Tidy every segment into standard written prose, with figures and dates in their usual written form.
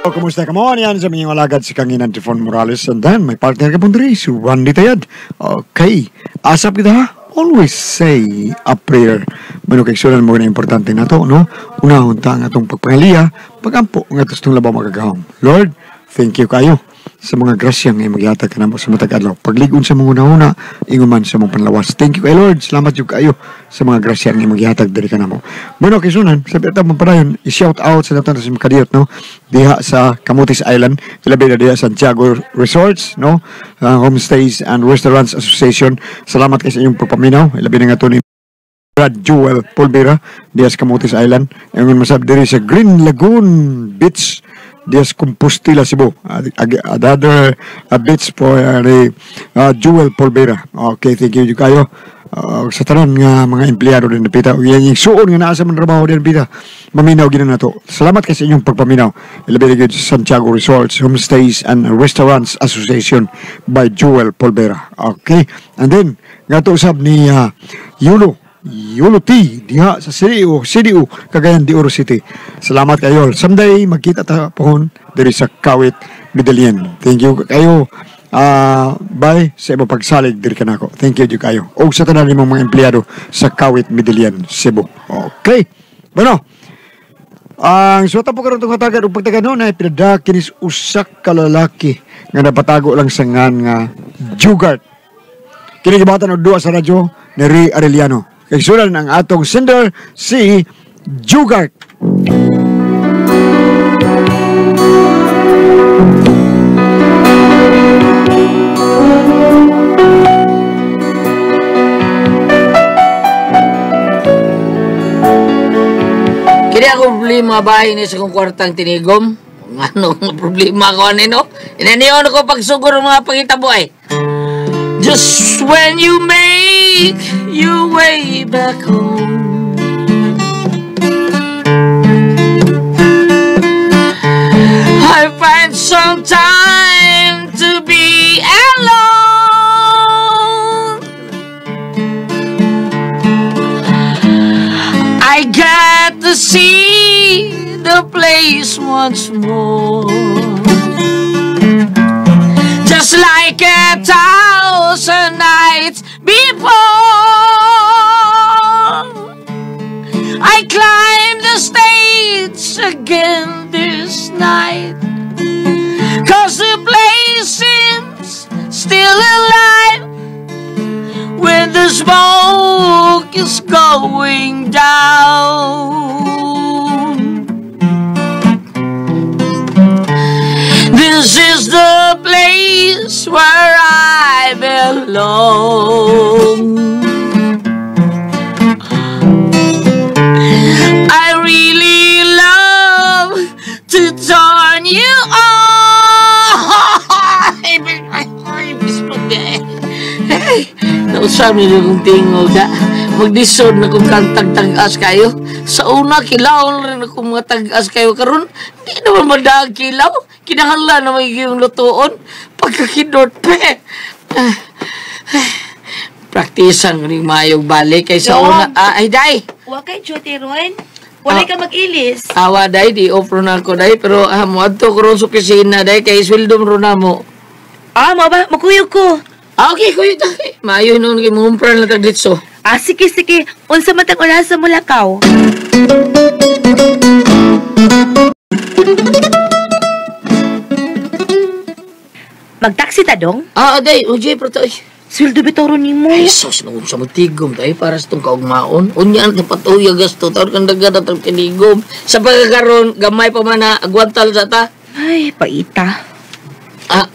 Kumusta ka mo? Yan sa mga alagad si Kanginan Tifon Morales. And then, may partner ka pong diri, si Randy Tayad. Okay. Asap kita ha? Always say a prayer. Mano kay sulan mo na importante na to, no? Unahon ta ang atong pagpangaliya, pagampo nga itong labaw magagahom. Lord, thank you kayo sa mga grasya nga imong ka namo sa matag adlaw. Pagligon sa mga una-una, inguman sa mong panlawas. Thank you kay Lord. Salamat jud kayo sa mga grasya nga imong gihatag diri kanamo. Bueno, kay sunan, sa pita mo padayon, i-shout out sa natong sa Makadiyot, no? Diha sa Camotes Island, ilabi na diha sa Santiago Resorts, no? Homestays and Restaurants Association. Salamat kay sa inyong pagpaminaw. Ilabi na nga to ni Brad Jewel Pulvera diha sa Camotes Island. Ingon masab diri sa Green Lagoon Beach dias Compostela, Cebu. Another beach for the Jewel Pulvera. Okay, thank you kayo. Sa tanan nga mga empleyado din pita. Yan yung suon nga naa sa mga trabaho din pita. Maminaw gina na to. Salamat kay sa inyong pagpaminaw. Ilabi na gyud sa Santiago Resorts, Homestays and Restaurants Association by Jewel Pulvera. Okay. And then, nga to usab ni Yulo T diha sa CDO Cagayan de Oro City. Salamat kayo. Someday magkita ta pohon diri sa Kawit Medellin. Thank you kayo. Bye sa imong pagsalig diri kanako. Thank you jud kayo. Og sa tanan nimong mga empleyado sa Kawit Medellin, Cebu. Okay. Bueno, ang suwata po karon tong hatagan og pagtagan ay pinada kinis usa ka lalaki nga napatago lang sa ngan nga Jugart. Kini gibatan og duwa sa radyo ni Ray Arellano. Kaysuran ang atong sender si Jugart. Kini akong problema bahay ni sa kong kwartang tinigom. Anong problema ko ano? Inaniyon ko pagsugod ng mga pangitabo ay. Just when you make your way back home, I find some time to be alone. I got to see the place once more, just like a thousand nights before. I climb the stage again this night, 'cause the place seems still alive when the smoke is going down. This is the place where I belong. I really love to turn you on. Nausap niyo kong tingog na magdisod na kung kang tagtag-as kayo. Sa una, kilaw rin akong mga tag-as kayo. Karon, di naman madaag kilaw. Kinahanglan na magiging lutuon. Pagkakidot, pe. Praktisan ko rin mayog balik. Kay sa una, ay, day. Wa kay duty ron. Walay ka mag-ilis. Awa, day. Di off ron ako, day. Pero muadto ko ron sa opisina, day. Kay sweldo ron na mo. Ah, mo ba? Makuyog ko. Ah, okay, kuya. Maayo noon kay mumpran lang tag-ditso. Ah, sige, sige. Unsa man tang orasa mo lakaw? Magtaksi ta dong? Ah, day. Uj, pero to. Sweldo bitoro nimo. Ay, sus, nung sa magtigom tayo para sa itong kaugmaon. Unya ang kapatuya gasto. Taon kang dagat at ang tinigom. Sa pagkakaroon, gamay pa man na agwantal sa ta. Ay, paita. Ah,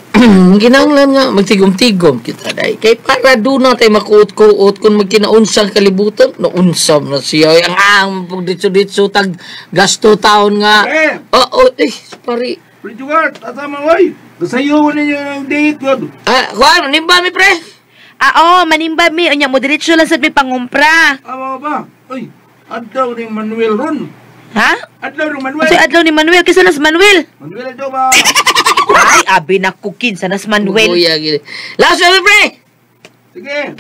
kinahanglan nga magtigom-tigom kita day. Kay para doon na tayo makuot-kuot kung magkinaunsang kalibutan. Naunsam na siya. Ay, ang pagditso-ditso tag gasto taon nga. Eh! Oh, eh, pare. Pre Jugart, asa man oy? Kasayo ninyo ng date yun. Ah, kuan, manimba mi pre. Ah, oh, manimba mi. Unya mo diretso lang sad mi pangumpra. Ama ba? Uy, adlaw ni Manuel ron. Ha? Adlaw ni Manuel. Unsay adlaw ni Manuel? Kinsa nas Manuel? Manuel adlaw ba? Ay, abi na ko kinsa nas Manuel. Kuya gini. Last na mi pre. Sige.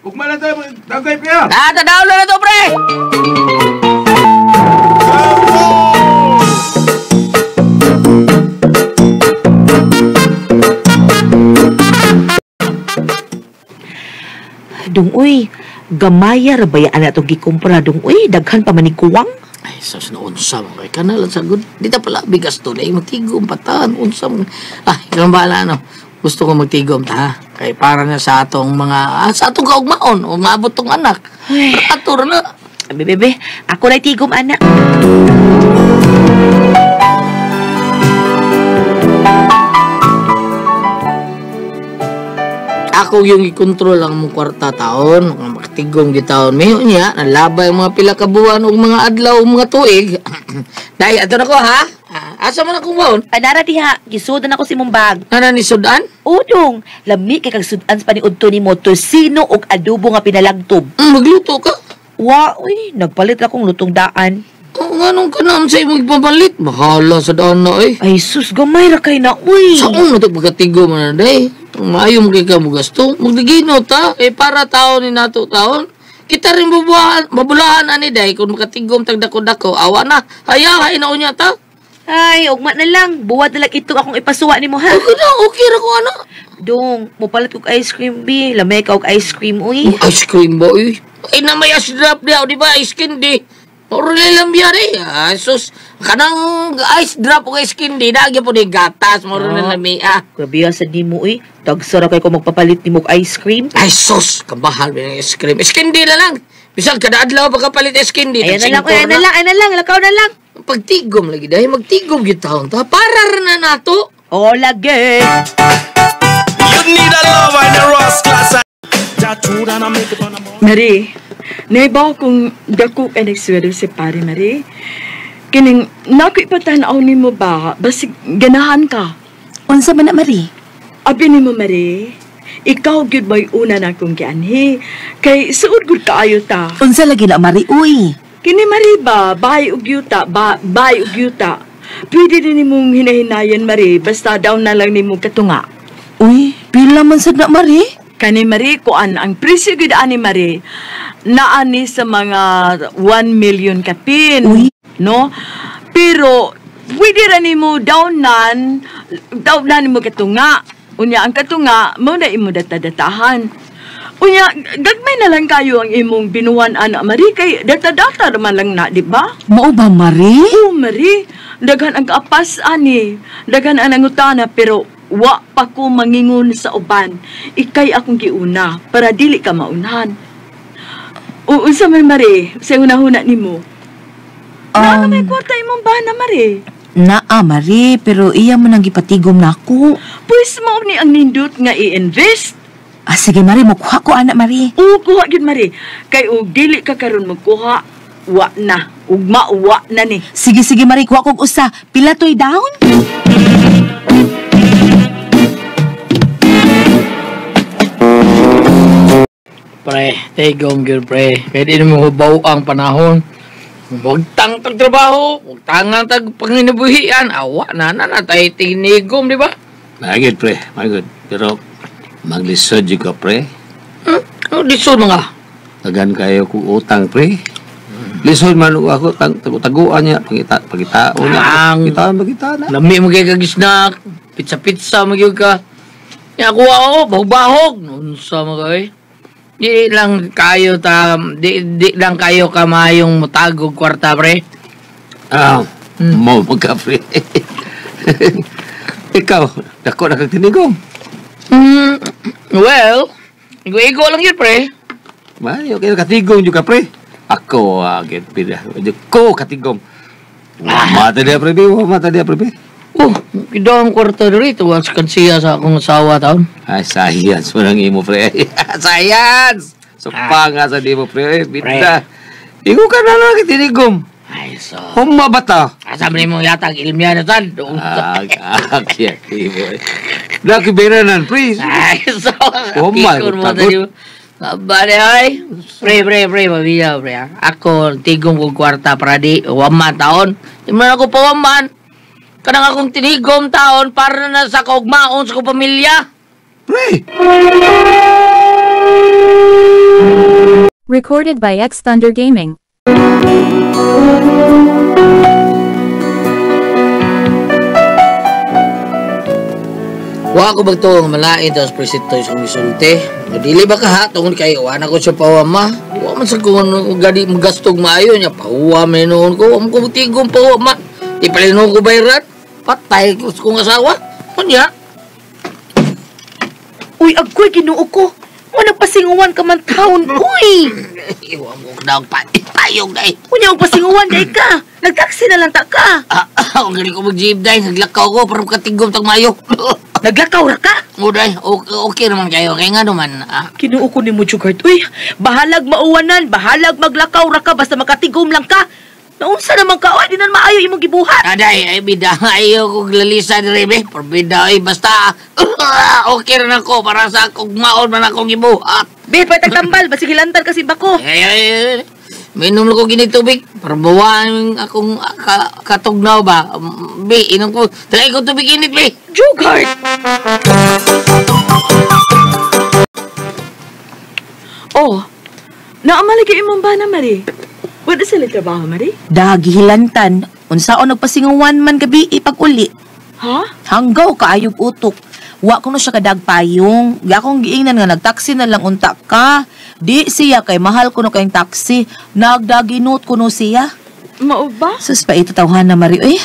Ugma lang tayo, dagay pre. Ah, tadaw na to pre. Dong uy, gamaya ra ba yan atong gikumpra dong uy, daghan pa man ni kuwang. Ay, sus na unsa mo kay kana lang sagod. Di ta pala bigas to dai magtigom patan unsa mo. Ah, ikaw ang bahala no. Gusto ko magtigom ta ha. Kay para na sa atong mga sa atong kaugmaon o maabot tong anak. Ay. Ato ra na. Abi bebe, ako ra'y tigom anak. Ako yung ikontrol ang mong kwarta taon, mga makatigom gitaon. Mayo niya, nalabay ang mga pila ka buwan ug mga adlaw ug mga tuig. Dai, ato na ko ha. Asa man akong baon? Anara diha, gisudan ako si mong bag. Nana ni Sudan? Udong, lami kay kag sudan sa paniudto nimo tosino og adobo nga pinalagtob. Magluto ka. Wa, uy, nagpalit ra kong lutong daan. Oh, nganong ka na sa imong ipapalit? Bahala sa daan na eh. Ay sus, gamay ra kay na uy. Sa una ito pagkatigo man na day. Maayo mo kay ka mo gasto. Magdigino ta. Eh para taon ni nato taon. Kita rin mabulahan ani day. Kung makatigom tag dako-dako, awa na. Hayahay na unya ta. Ay, ugma na lang. Buwad na lang ito akong ipasuwa nimo ha. Okay na, okay ra ko ana. Dong, mopalit kog ice cream bi. Lamay ka og ice cream uy. Ice cream ba uy? Ay na may ice drop diha, di ba? Ice candy. Oro lang biya eh. Ah, sus, kanang ice drop o ice candy, na po ni gatas, moro na lami ah. Grabe sa nimo uy. Tagsara kay ko magpapalit nimo og ice cream. Ay sus, kamahal ba yung ice cream? Ice candy na lang. Bisag kada adlaw pagkapalit ice candy. Ayan na lang, ayan na lang, ayan na lang, lakaw na lang. Pagtigom lagi dahil magtigom gyud taon ta. Para ra na nato. O lagi. You need a lover in the Ross class. Marie, naibaw kung dako ka nagsweldo si pare, Marie. Kining, nako ipatanaw ni mo ba, basig ganahan ka. Unsa man na, Marie? Abi ni mo, Marie, ikaw gyud mo'y una na akong gianhi. Kay suod gud kaayo ta. Unsa lagi na, Marie, uy? Kini Marie ba, bahay og yuta, ba, bahay og yuta. Pwede din nimong hinahinayan, Marie, basta daw na lang nimo katunga. Uy, pila man sad na, Marie? Kani Marie, kuan ang presyo gyud ani Marie, naani sa mga 1 million kapin. Uy. No? Pero pwede ra nimo downan, downan nimo katunga. Unya ang katunga mao na imo datadatahan. Unya gagmay na lang kayo ang imong binuan ana Marie kay datadata naman lang na, di ba? Mao ba, Marie? Oo, Marie, daghan ang kaapas ani, daghan ang nangutana pero wa pa ko mangingon sa uban. Ikay akong giuna para dili ka maunhan. O unsa man Marie, sa hunahuna nimo? Naa may kwarta imong bana Marie. Naa, Marie, pero iya man ang gipatigom nako. Pwes mao ni ang nindot nga i-invest. Ah, sige, Marie, mukuha ko ana, Marie. Oo, kuha gyud Marie. Kay og dili ka karon magkuha, wa na. Ugma wa na ni. Sige, sige, Marie, kuha kog usa. Pila to'y down? Pre, tigom gyud pre. Kay di mo hubaw ang panahon. Huwag tang tagtrabaho, huwag tangang tag panginabuhian. Awa na na na tayo tinigom, di ba? Magod, pre. Magod. Pero maglisod yun ka, pre. Oh, lisod mga. Tagan kayo kung utang, pre. Lisod man ako, taguan niya, pangitao niya. Pangitao, pangitao na. Lami mo kayo kagisnak, pizza-pizza mo ka. Ya, kuha ako, bahog-bahog. Unsa mo kayo eh. Di lang kayo ta, di lang kayo kamayong mutagog kwarta, pre. Ah, mo magka, pre. Ikaw, dako na kang tinigong. Well, igo-igo lang yun, pre. Mayo kayo katigong juga, pre. Ako, agad, pila. Ko katigong. Mata dia, pre, mata dia, pre. Oh, kidaw ang kwarta dito. Tuwas kansiya sa akong asawa taon. Ay, science mo lang imo, pre. Science! So, panga sa di mo, pre. Bita. Igo ka na lang, tinigom. Ay, so. Humma ba ta? Asa mo nimo yatag ilmiya na tan. Ah, imo. Nakibiranan, pre. Ay, so. Humma, mo tadi. Bale, ay. Pre, mabiya, pre. Ako, tigom kong kwarta para di, waman taon. Di man ako pa waman. Kanang akong tinigom taon para na sa kaugmaon sa kong pamilya. Pre! Recorded by X Thunder Gaming. Wa ko bagtuo nga malain tapos presinto sa misulti. Dili ba ka ha tungod kay wa na ko siya pawama. Wa man sa kung gadi magastog maayo niya pahuwa man noon ko. Wa man ko tigom pahuwa man. Di palino ko bayran. Patay ko sa kong asawa. Unya. Uy, agoy, Ginoo ko. Mo nagpasinguan ka man taon. Uy! Iwa mo ko daw payong day. Unya, og pasinguan day ka. Nagtaksi na lang ta ka. Ang galing ko mag-jeep day. Naglakaw ko para makatigom tag maayo. Naglakaw ra ka? O day, okay naman kayo. Kaya nga naman. Ah. Kinuo ko ni mo, Jugard. Uy, bahalag mauwanan, bahalag maglakaw ra ka, basta makatigom lang ka. Naunsa naman ka, uy, di na maayo imong gibuhat. Aday, ay bida, ayaw kong lalisa ni Rebe. Pero bida, ay basta, okay rin ako para sa akong maon man akong gibuhat. Be, pwede tagtambal, basig hilantan kasi bako. Ay, ay, ay, minom ko gini tubig para bawaan akong katugnaw ba. Be, inom ko. Talay ko tubig init, be. Jugard! Oh, naamalagi imong bana, Marie. Wala sila trabaho, Marie? Dagihilantan, unsaon nagpasinguan man gabi ipag-uli. Ha? Hanggaw kaayog utok. Wa kuno siya kadagpayong. Gi akong giingnan nga nagtaksi na lang unta ka. Di siya kay mahal kuno kayong taksi. Nagdaginot kuno siya. Mao ba? Sus pa ito tawhan na Mari. Uy,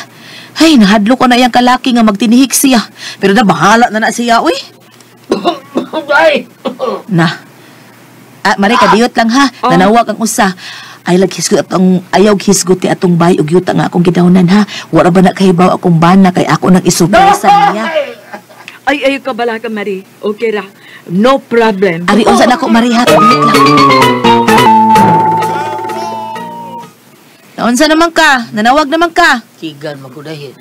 ay nahadlo ko na iyang kalaki nga magtinihik siya. Pero na bahala na na siya, uy. Ay! Na. Ah, Mari, kadiyot lang ha. Oh. Nanawag ang usa. Ay laghisgot atong ayaw hisgot ti atong bay ug yuta nga akong gidawnan ha. Wala ba na kahibaw akong bana kay ako nang isurpresa niya. Ay, ayaw ka bala ka, Marie. Okay ra. No problem. Ari unsa na ko Mari ha, kadiyot lang. Naunsa naman ka? Nanawag naman ka? Kigan magudahin.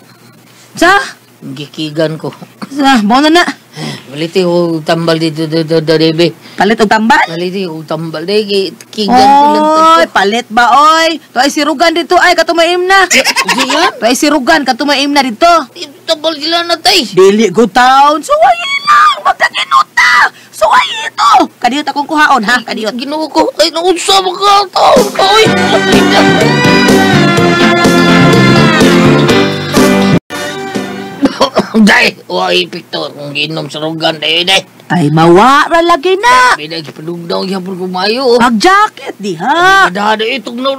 Sa? Gikigan ko. Sa, mo na na. Maliti ko tambal dito dito dito dito. Palit og tambal? Maliti ko tambal dito. Kigan ko lang Oy, palit ba oy? To ay sirugan dito ay katumaim na. Siya? To ay sirugan katumaim na dito. Tambal sila na tay. Dili go town. Suway lang, magkaginuta. Suway ito. Kadiyot akong kuhaon ha, kadiyot. Ginoo ko. Ay, naunsa mo ka taon ka. Oy. Day, wa epekto kung ginom sa rugan day day. Ay mawa ra lagi na. Biday padugdaw gyapon ko maayo. Pag jacket diha. Ada itong na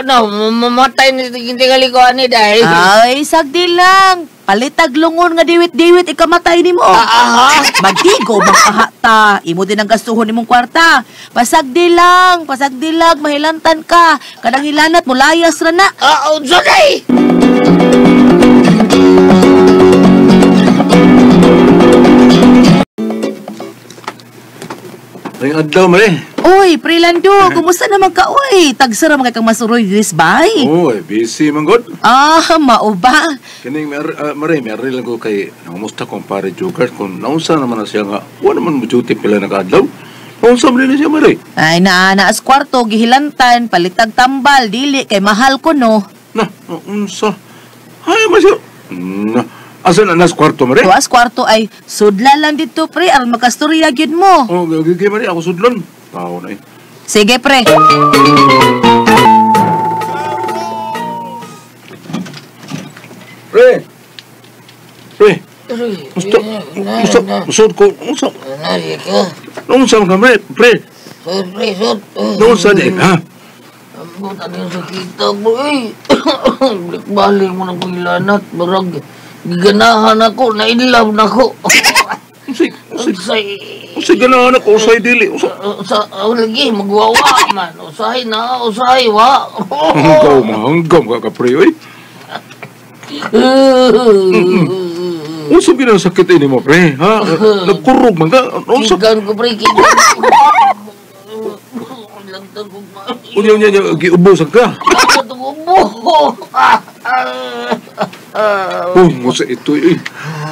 na mamatay ni tingali ko ani day. Ay sagdi lang. Palitag lungon nga diwit-diwit ikamatay nimo. Aha. Magtigo magpahata. Imo din ang gastuhon nimong kwarta. Pasagdi lang, pasagdi lang mahilantan ka. Kanang hilanat mo layas ra na. Ah, unsa day? Ay, adlaw, Mare. Uy, Prilando, kumusta naman ka, uy? Tagsara mga kang masuroy this bay. Uy, busy man god. Ah, mao ba? Kining Mare, may lang ko kay nangumusta kong pare Joker kung naunsa naman na siya nga wa naman mo duty pila nakaadlaw. Naunsa man din siya, Mare. Ay, naa na as kwarto, gihilantan, palitag tambal, dili, kay mahal ko, no? Na, naunsa. Ay, masyo. Na, asa na nas kwarto, Mare? To as kwarto ay, sudla lang dito, pre, aron makastorya gyud mo. Oh, gigi, Mare, ako sudlon. Tao na eh. Sige, pre. Pre! Pre! Musta, musta, musod ko, unsa, Nari ka. naunsa man ka, Mare? Pre, Pre, sir. naunsa din, ha? Buta din sa kita, boy. Balik-balik mo ng pangilanat. Barag, giganahan ako, na-inlove na ako. Unsay, unsay, Usay, unsay ganahan ako, usay dili, usa. sa, lagi, magwawa man. Usahay na, usahay, wa. Hanggaw, mahanggaw ka ka, pre, oy. Unsa gyud ang sakit ini mo, pre, ha? Nagkurog man ka. Unsa? Kigan ko, pre, kigan ko. Unya unya unya giubo sa ka. Ako Oh, mo sa ito eh.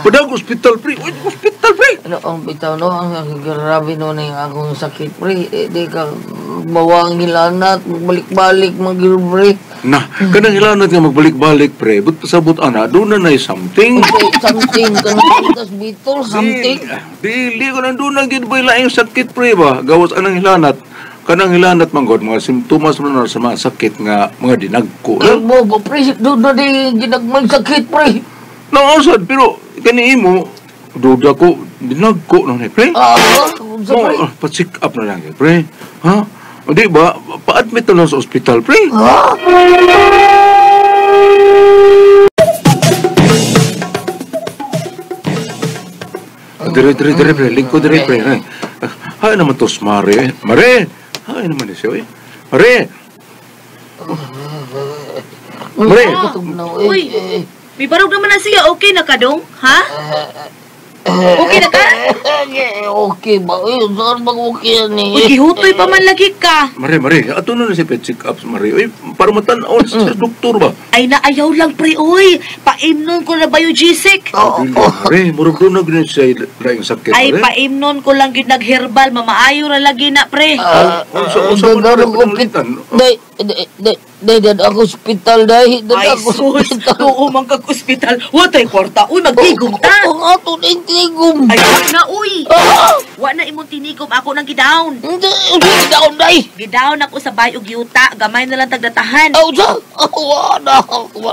Padag ospital, pre. Uy, ospital, pre. Ano ang bitaw no? Ang grabe no na yung akong sakit, pre. Eh, di ka mawang hilanat, magbalik-balik, mag pre. Na, kanang hilanat nga magbalik-balik, pre. But pasabot ana, doon na nay something. Okay, something kanang tas bitol, something. Dili ko nang doon na gyud ba laing sakit, pre ba? Gawas anang hilanat. Kanang hilanat man god mga simptomas man na sa mga sakit nga mga dinagko. Ay, mo ba, pre? Doon na di ginagmay sakit, pre. Nausad, pero kani imo Duda ko, dinagko na ni pre. Oh, pa-check up na lang, pre. Ha? Di ba? Pa-admit na lang sa ospital, pre. Ha? Dire, dire, dire, pre. Lingko, dire, pre. Hay naman to, Mare. Mare! Hay naman siya, eh. Mare! Mare! Uy, may barog naman na siya. Okay na ka, dong? Ha? Okay na ka? Okay ba? Uy, saan bang okay ni? Uy, gihutoy pa man lagi ka. Mare, Mare, ato na na si check up, Mare. Uy, para matanaw sa doktor ba? Ay na, ayaw lang, pre, uy. Paimnon ko na biogesic. Oh, Mare, murag doon na ganyan siya laing sakit, Ay, Mare. paimnon ko lang yun nag-herbal. Mamaayo na lagi na, pre. Day, day, day, day, ako ospital, day. Ay, sus. Oo, man kag ospital. Watay kwarta. Uy, magtigom ta. Oo, nga, tunay tinigom. Ay, wa na, uy. Wa na imong tinigom. Ako nang gidown. Hindi, gidown, day. Gidown ako sa bay og yuta. Gamay na lang tagdatahan. Aw, sa? Wa na.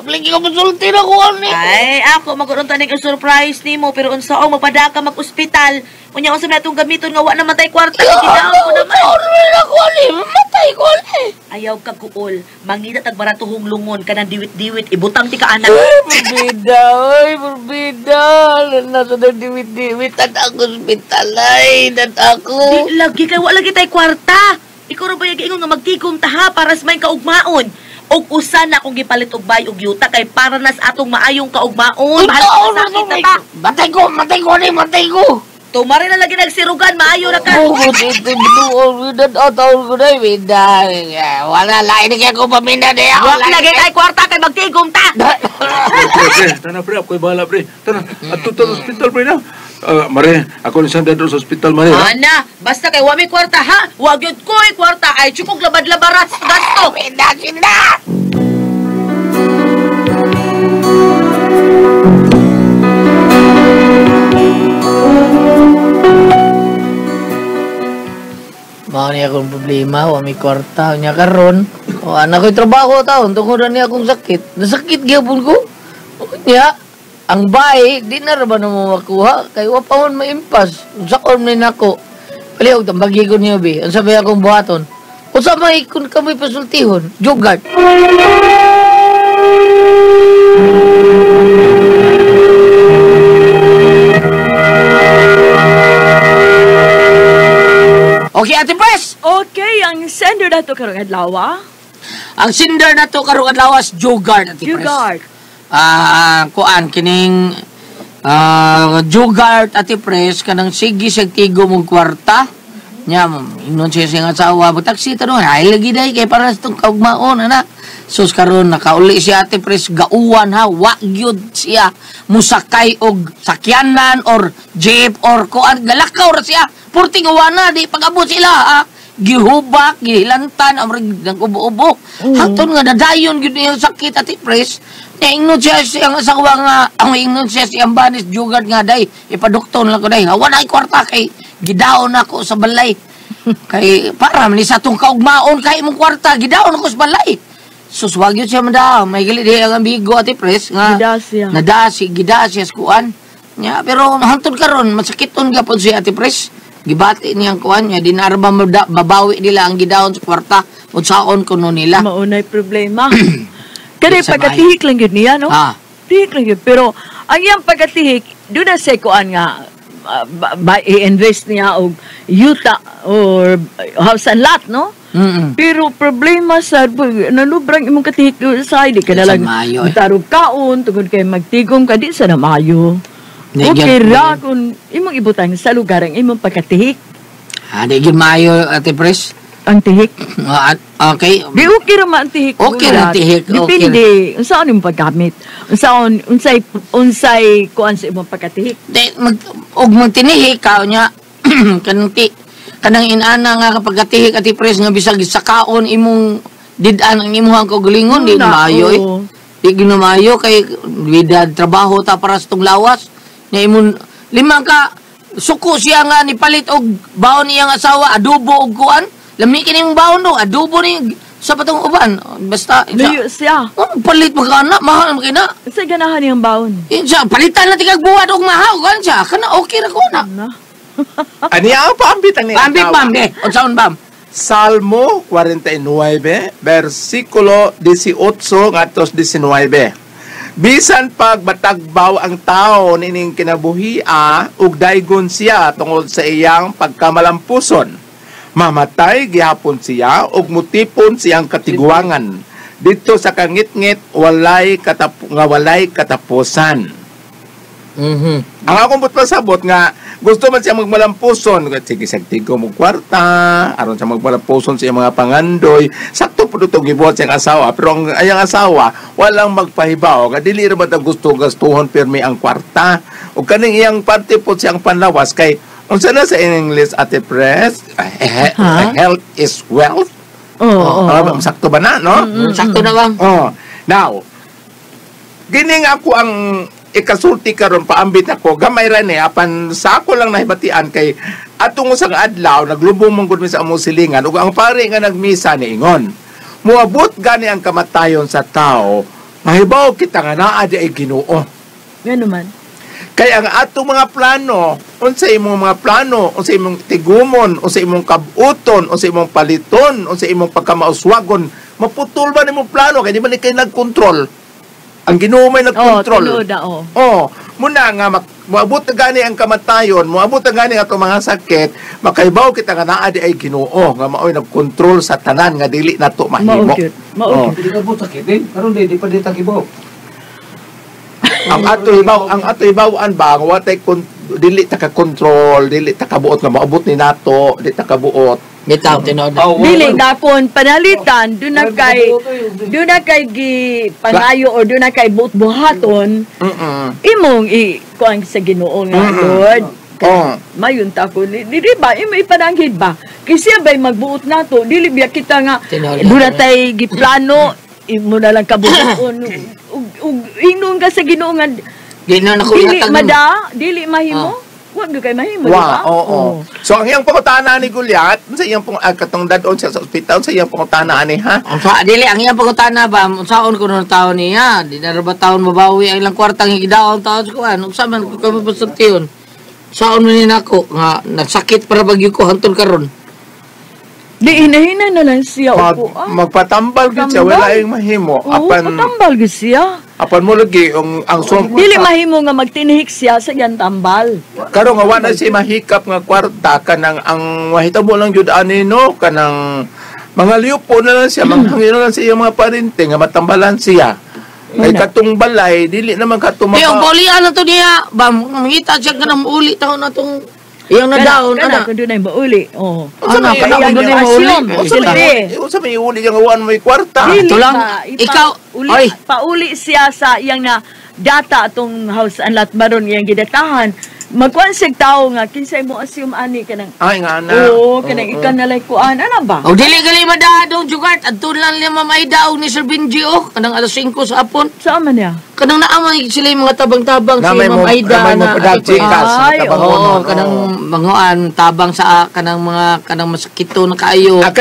Lagi ka masulti na ko, ani. Ay, ako, magkaroon tanig ang surprise nimo. Pero unsaong mapadaka mag-ospital. Unya, unsa na itong gamiton nga wa na matay kwarta. Gidown ko naman. Ako, ani. Matay ko, ani. Ayaw ka kuol. Mangita tag baratuhong lungon kanang diwit-diwit ibutang ti ka anak. Ay, berbida, oy, berbida. Nasa na diwit-diwit at ako ospital ay, dat ako. Di lagi kay wa lagi tay kwarta. Ikaw ra ba yagi ingon nga magtigom ta ha para sa may kaugmaon. Og usa na akong gipalit og bay og yuta kay para nas atong maayong kaugmaon. Bahala ka sa sakit na ta. Matay ko, matay ko ni, matay ko. Tumari na lagi nagsirugan, maayo na ka. Wala, lain na ko paminda niya. Wala lagi kay kwarta kay magtigom ta. Pre, tana pre, ako'y bahala pre. Tana, ato ta sa ospital pre na. Mare, ako ni sanda doon sa ospital mare. Ana, basta kay wami kwarta ha. Wag yun ko'y kwarta ay chukog labad-labaras gasto. Pinda, sinda! Mao niya akong problema, wa may kwarta niya karon. O anak ko'y trabaho taon tungod na niya akong sakit. Nasakit gyapon ko. Niya ang bahay di na ra ba namo makuha kay wa pa man maimpas. Unsaon man nako. Palihog tambagi ko niyo bi. Unsa bay akong buhaton? Unsa may kun kamoy pasultihon? Jogart. Okay, Ate Pres! Okay, ang sender na to karong adlaw. Ang sender na to karong adlaw is Jogart, Ate Pres. Jogart. Kuan, kining Jogart, Ate Pres, kanang sige siyang tigo mong kwarta. Nya, inon siya siyang asawa, magtaksi tanong, ay lagi day, kay para sa itong kaugmaon, ana. Sus karon nakauli siya, Ate Pres, gauwan ha, wa gyud siya, musakay og sakyanan or jeep or kuan, galakaw ra siya. Purting uwana, di pag-abot sila, ha? Gihubak, gihilantan, amrig ng ubo-ubo. Hangtod nga, nadayon gyud niyang sakit, Ate Pres. Naingnon siya siyang asawa nga, ang ingnon siya siyang banis, Jugard nga, day, ipadukton lang ko, day. Hawa na kwarta kay gidaon ako sa balay. Kay, para, man sa atong kaugmaon, kay imong kwarta, gidaon ako sa balay. Suswag yun siya, madam. May gali di ang amigo, Ate Pres, nga, Gidasya. Nadasi, gidasya sa kuan. Nya, pero hangtod karon masakiton gapon siya, Ate Pres. Gibati niyang kuan niya, di na ba babawi nila ang gidaon sa kwarta, unsaon kuno nila. Maunay problema. Kaya Sa pagkatihik lang yun niya, no? Ah. Tihik lang yun. Pero ang iyang pagkatihik, doon na siya kuan nga, i-invest niya og yuta or house and lot, no? Mm-mm. Pero problema sa nalubrang imong katihik sa di ka na lang Sa maayo, eh. tarog kaon tungod kay magtigom ka di sa na maayo. Okay ra kung imong ibutang sa lugar ang imong pagkatihik. Ah, di gyud maayo, Ate Pres. Ang tihik. Okay. Di okay ra man ang tihik. Okay ra ang tihik, okay. Depende unsaon imong paggamit. Unsaon unsay unsay kuan sa imong pagkatihik. Di mag og magtinihik ka nya kanang ti kanang inana nga kapag katihik Ate Pres nga bisag sakaon imong did-an ang imong kaugalingon di maayo eh. Di gyud maayo kay bida trabaho ta para sa tong lawas. Nya imong lima ka suko siya nga nipalit og baon niyang asawa adobo og kuan. Lami kini imong baon do adobo ni Sa patong uban, basta Luyo siya. Oh, palit mo ka na, mahal mo kina. Sa ganahan niyang baon. Insa, palitan na tigag buhat og mahaw kan siya. Kana okay ra ko na. Na. Ani ang paambit ang Paambit bam de, unsaon bam? Salmo 49, versikulo 18 ngadto 19. Bisan pag batagbaw ang tao nining kinabuhia ug daygon siya tungod sa iyang pagkamalampuson. Mamatay gihapon siya ug mutipon siyang katiguangan. Dito sa kangitngit walay nga walay katapusan. Mhm. Ang akong pasabot nga gusto man siya magmalampuson, sige sagtigo mo kwarta, aron siya magmalampuson sa iyang mga pangandoy. Sakto po itong gibuhat siyang asawa, pero ang ayang asawa walang magpahibaw nga dili ra ba ta gusto gastuhon pirmi ang kwarta. Ug kaning iyang parte po siyang panlawas kay unsa na sa English Ate Pres? Health is wealth. Oo. Sakto ba na, no? Sakto na bam. Oh. Now, gining ako ang ikasulti karon paambit ako gamay ra ni apan sa ako lang nahibatian kay atong usang adlaw naglubong man gud mi sa among silingan ug ang pare nga nagmisa niingon moabot gani ang kamatayon sa tao mahibaw kita nga naa di ay Ginoo. Ngano man? Kay ang atong mga plano, unsa imong mga plano, unsa imong tigumon, unsa imong kabuton, unsa imong paliton, unsa imong pagkamauswagon, maputol ba nimong plano kay di man kay nagkontrol. Ang Ginoo may nagkontrol. Oh, tinuod na, oh. Oh, muna nga moabot na gani ang kamatayon, moabot na gani ang atong mga sakit, makaibaw kita nga naa di ay Ginoo nga maoy nagkontrol sa tanan nga dili nato mahimo. Mao gyud. Mao gyud. Hindi ka po sakit eh. Karon di pa di tagibaw. Ang ato ibaw-an ba nga watay dili ta ka kontrol, dili ta kabuot nga moabot ni nato, dili ta kabuot. Bitaw tinuod. Dili gapon panalitan do na kay gi pangayo or do na kay buot buhaton. Imong i kuan sa Ginoo nga Lord. Oh. Mayon ta ko di ba imo ipananghid ba? Kasi siya bay magbuot nato, dili biya kita nga do na tay giplano imo na lang kabuoton ug ingnon ka sa Ginoo nga dili mada, dili mahimo. Wag gyud kay mahimo, di ba? Oo. So ang iyang pangutana ni Goliath, sa iyang pong katong dadon siya sa ospital, sa iyang pangutana ani ha? Unsa dili ang iyang pangutana ba? Unsaon kuno taon niya? Di na ra ba taon mabawi ang ilang kwartang gidaon taon sa kuan? Unsa man ko kamo pasultiyon? Saon man ni nako nga nagsakit para bagyo ko hantol karon. Di hinahina na lang siya upo. Magpatambal gyud siya, wala yung mahimo. Oo, apan patambal gyud siya. Apan mo lagi ang dili mahimo nga magtinihik siya sa iyang tambal. Karon nga wa na siya mahikap nga kwarta kanang ang mahitabo lang gyud ani no kanang mga liupo na lang siya, manghangin na lang siya mga parente nga matambalan siya. Kay katong balay dili naman katong mga. Yung bolian na to niya, bam mangita siya kanang uli taon na tong iyang na daon ana. Kana kun dunay mauli. Oo. Ana kana kun dunay mauli. Unsa may uli yang uwan may kwarta. Ito lang ikaw uli, pauli siya sa iyang na data atong house and lot maron iyang gidatahan. Magkuan sig tawo nga kinsay mo assume ani kanang ay nga na. Oo, kanang ikan na lay kuan ana ba? Og dili gali madadong jugart adto lang niya Ma'am Aida og ni Sir Benji oh kanang alas 5 sa hapon. Sa man niya? Kanang naa man sila yung mga tabang-tabang si Ma'am Aida na ay, oo, kanang manguan tabang sa kanang mga kanang masakito na kaayo. Ang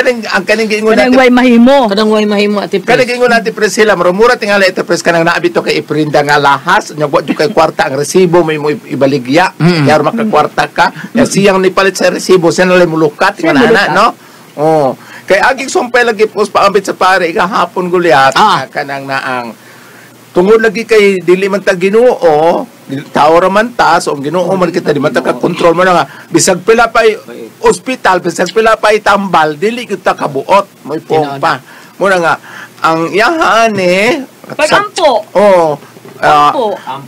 kaning giingon natin kanang way mahimo. Kanang way mahimo Ate Pres. Kaning giingon natin Priscilla, murmura tingali Ate Pres kanang naa bito kay Iprinda nga lahas nya wa kay kwarta ang resibo may mo ibaligya. Kaya makakwarta ka. Kaya siyang nipalit sa resibo, siya nalay mulukat nga na, no? Oh. Kay aging sumpay lagi po paambit sa pare ikahapon Goliath kanang naang tungod lagi kay dili man ta Ginoo, tao ra man ta, so ang Ginoo man kita di man ta ka-control mo na nga bisag pila pay ospital, bisag pila pay tambal, dili kita kabuot, moy pa. Muna nga ang iyahan eh pagampo. Oh.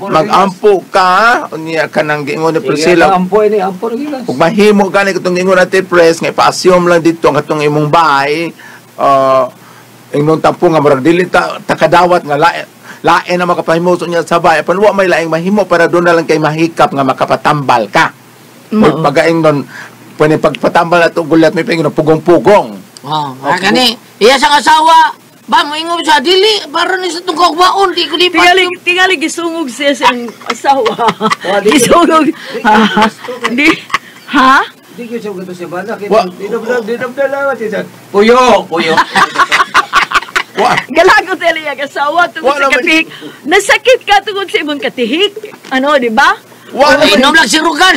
Mag-ampo ka unya kanang giingon ni Priscilla. Ampo ini, ampo ra. Ug mahimo gani katong giingon natin Pres nga ipa-assume lang dito ang katong imong bahay. Imong tampo nga murag dili ta takadawat nga lain na makapahimo sa unya sa bahay. Apan wa may laing mahimo para doon na lang kay mahikap nga makapatambal ka. Ug pagaing don pwede pagpatambal ato gulat may pingin pugong-pugong. Oh, kani iya sa asawa. Ba, moingon siya, dili, para ni sa tungkog baon, di ko di pa. Tingali gisungog siya sa asawa. Gisungog. Di, ha? Di gyud siya gato siya bana kay di na siya. Puyo, puyo. Wa. Galago sa iyang asawa tungod Wa sa naman. katihik. Nasakit ka tungod sa imong katihik. Ano, di ba? Wa naman. Inom lang si Rugan.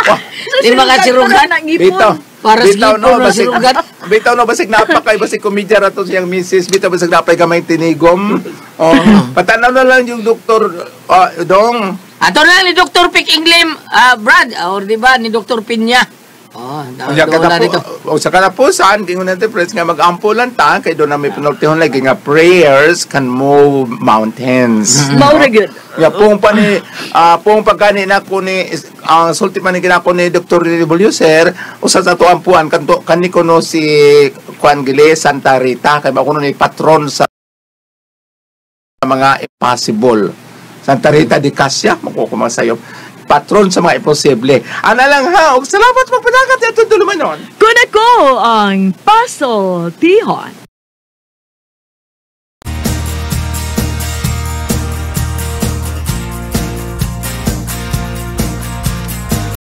So, Di ba ka si Rugan? ng ngipon. Bitaw. Para sa Bitaw ngipon no, na basig, si Rugan. bitaw no, basig napakay, basig komedya ra to siyang misis, bitaw basig napay gamay tinigom. Oh, patanaw na lang yung doktor, ah, dong. Ato na ni Dr. Pick Inglim, Brad, or di ba ni Dr. Pinya. Oh, Unya doon na katapo, dito. o sa katapusan, gingon natin friends nga mag-ampo lang ta kay doon na may panultihon lagi nga prayers can move mountains. Mao ra gyud. Ya pong pa ni ah, pong pagkani na ko ni ang sulti man ni ginako ni Dr. Revoluser usa sa ato ampuan kanto kani kuno si Juan Gile Santa Rita kay mao kuno ni patron sa mga impossible. Santa Rita de Casia, makukuha sayo. Patron sa mga imposible. Ana lang ha, og salamat magpadagat ato dulumanon. Kun ako ang Paso Tihon.